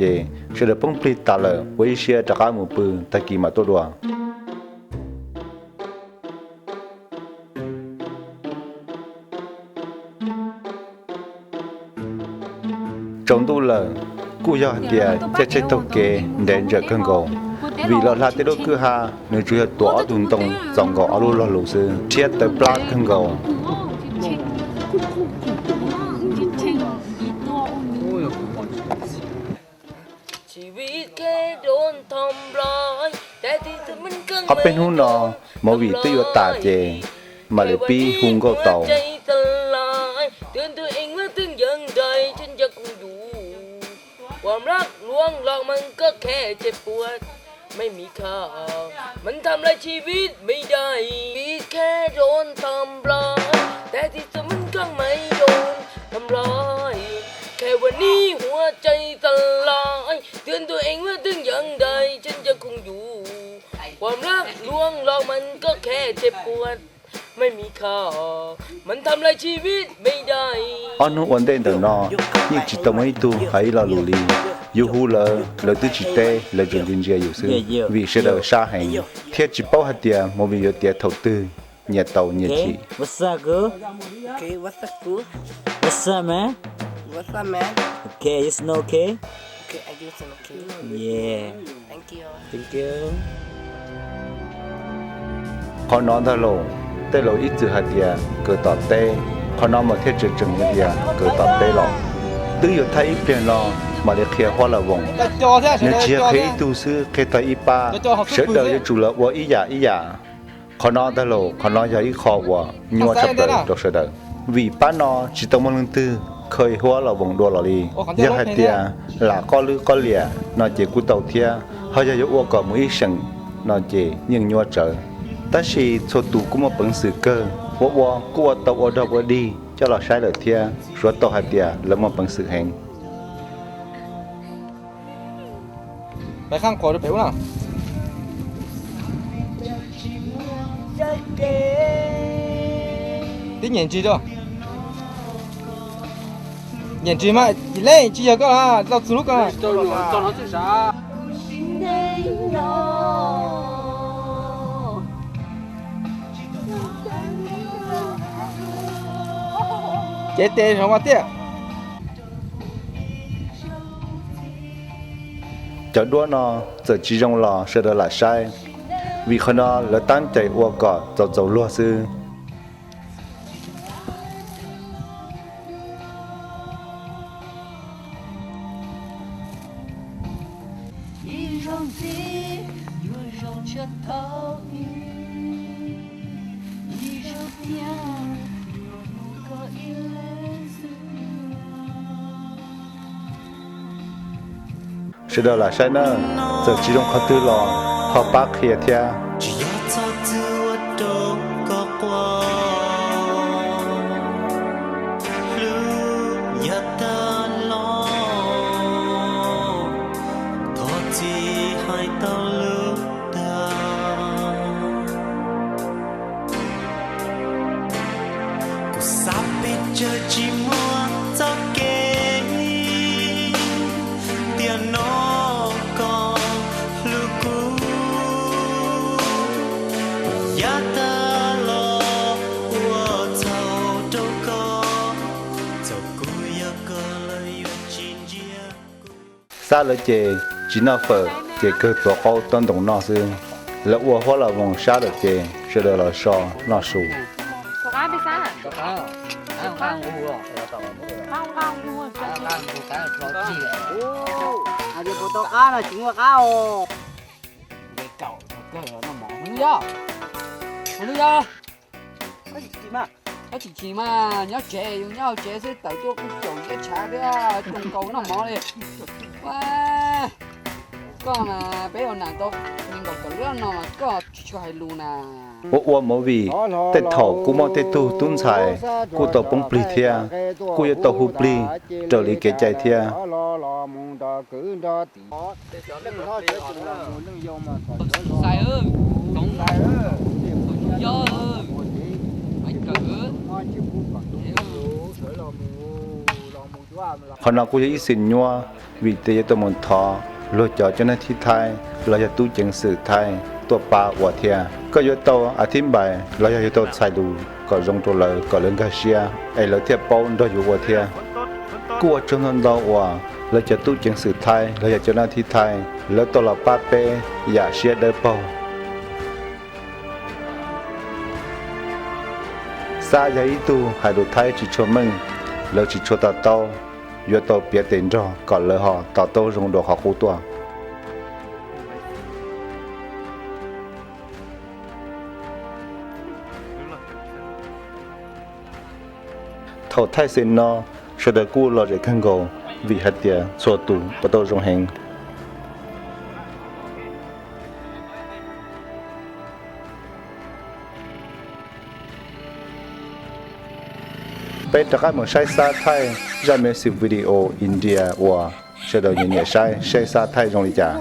Ces sawv daws poob plig tas lawm, ua ib siab rov qab mus pw, tag kis mam tuaj dua. Tsaus ntuj lawm, kuj yog hais tias caij tsheb taug kev ntev ntsawm kawg nkaus, vim los hla tej lub kwj ha nws tsuas yog tuav ob tug ntoo txaus nkaus ob lub log lus xwb, rhiab tawv plab kawg nkaus. Ob peb hnub no movie twb yuav tas ces mam li pib hu nkauj tau. Ob hnub ua ntej ntawm no yeej tsis tau muaj ib tug hais ib lo lus li. Yus hu lawv, lawv twb tsis teb, lawv tsuas ntsia ntsia yus xwb, vim sawv daws sab heev thiab tsis paub hais tias movie yuav tiav thaum twg, nyias tau nyias chim. Qhov no ntag lauj, tej laus ib txwm hais tias kawm tom teb, qhov no mas thiaj tseem tseem hais tias kawm tom teb los. Twb yuav thaij ib pliag no mam li qhia Huab Las Voos. Nws tsis yog qhia ib tug xwb, qhia tau ib pab, sawv daws yuav tsum los ua ib yam ib yam. Qhov no ntag lauj, qhov no yog ib qho uas nyuaj tshaj plaws rau sawv daws, vim pab no tsis tau muaj leej twg kha Huab Las Voos dua los li. Yog hais tias lam qoj lwb qoj liam no ces kuj tau thiab, ho yog yuav ua kom mus ib seem no ces yeej nyuaj tsawv. Tab sis txhua tus kuj muaj peev xwm kawg, ua ua kuj ua tau ua dog ua dig coj los saib lawm thiab, suav tau hais tias lawv muaj peev xwm heev. Tib nyem ntsis rau. Nyem ntsis mas leej tsis yog koj lauj, txug lub ko. Cev tes zoo mas tiag. Cov duab no txawm tsis zoo los sawv daws lam saib, vim qhov no lawv tab cais ua kom txaus txaus luag xwb. Sawv daws lam saib nawb, txawm tsis zoo qhov twg los ho pab qhia thiab. Tsis yog txhob txwv ua rau koj quaj, hlub yog tag los, thov txim hais tau lub tag. Kuv xav pes tsawg tsis muaj txoj kev, tiam no koj hlub kuv, yav tag los ua txhaum rau koj, txawm kuv yog koj lawv yuav tsis ntsia. Sab lawv ces tsis noj fawm ces kawg tuav qaub tob ntoos noj xwb. Lawv ua Huab Las Voos sab lawm ces sawv daws los so noj su. Koj tsis chim mas, nyob tsev, yus nyob hauv tsev xwb, tawm tuaj kuj xyaum ntiab tshav thiab, zoo nkaus noj mov li. Koj mas peb ua nam tau nees nkaum tawm lub no mas koj tsis tshua hais lus na. Ua ua movie, tej thaum kuj muaj tej tug tub ntxhais kuj tau poob plig thiab, kuj yuav tau hu plig raws li kev cai thiab. Qhov no kuj yog ib xim nyuaj, vim tias yuav tau mus thov luag cov coj nab thib Thaib los yog tub ceev xwm Thaib tuaj pab ua thiab. Koj yuav tau a thib npais los yog yuav tau txhais lus kom zoo rau lawv kom lawv nkag siab es lawv thiaj paub nrog yus ua thiab. Kuj ua tsaug ntau ntau uas lawv cov tub ceev xwm Thaib los yog cov nab thib Thaib lawv tau los pab peb yam siab dawb paug. Xab yog ib tug hais lus Thaib tsis tshua meej, lawv tsis tshua to taub, yuav tau piav tes nrog kom lawv ho to taub zoo dua qhov qub tuaj. Thaum thaij xim no, sawv daws kuj lom zem kawg nkaus vim hais tias txhua tus ua tau zoo heev. Peb rov qab mus saib Xab thaij zaj music video India uas sawv daws nyiam nyiam saib, saib Xab thaij zoo li cas.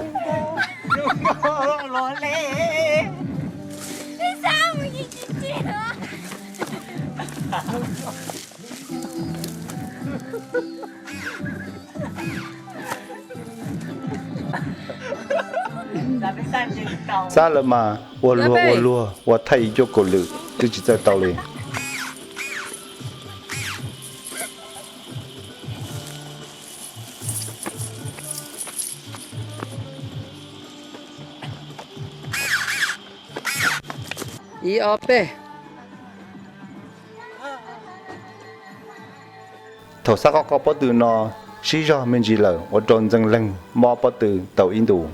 Xab lawv mas ua luag ua luag ua thaij ib cuab kaum lwm twb tsis txawj tau li. Ib ob peb. Thaum Xab qoj qoj pob tw no, sib zog me ntsis lawm ua rau Ntxeev Leeg mob pob tw tau ib ntus.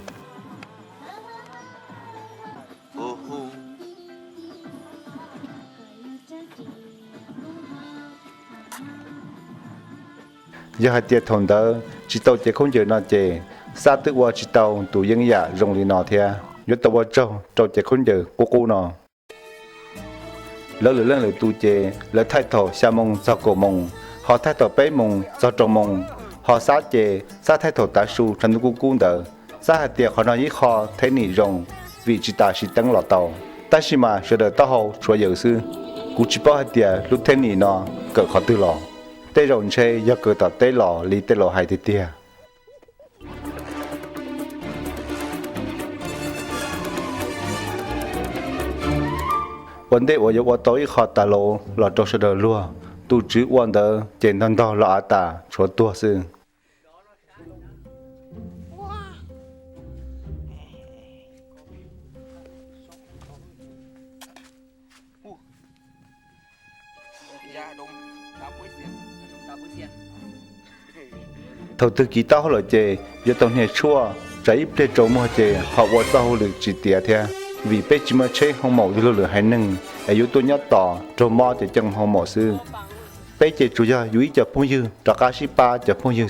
Yog hais tias thaum ntawd tsis tau cev khaub ncaws no ces Xab twb ua tsis tau tus yeeb yam zoo li no thiab. Yuav tau ua tsaug rau cev khaub ncaws qub qub no. Lawv lwm leej lwm tus ces lawv thaij thaum xya moos txog kaum moos, ho thaij thaum peb moos txog rau moos, ho Xab ces Xab thaij thaum tav su tshav ntuj kub kub ntawd. Xab hais tias qhov no ib qho theb nim zoo, vim tsis tas siv teeb los tau, tab sis mas sawv daws taub hau tshuav yawm xwb. Kuv tsis paub hais tias lub theb nim no kawm qhov twg los, tej zaum ntshe yog kawm tom teb los li tej laus hais tiag tiag. Ua ntej uas yuav ua tau ib qho tas lauv los rau sawv daws luag, tus tswv ua ntawd ces ntog ntog los av tas tshuav tuag xwb. Thaum twg kiv taub hau lawm ces yuav tau hnia tshuaj, tsam ib pliag tsaus muag ces ho ua txoj hauj lwm tsis tiav thiab. Vim peb tsis muaj tsheb hoo maum li luag lwm haiv neeg es yuav tuaj nyob tos raug mob ces coj hoo maum xwb. Peb ces tsuas yog yus ib co phooj ywg rov qab sib pab cov phooj ywg.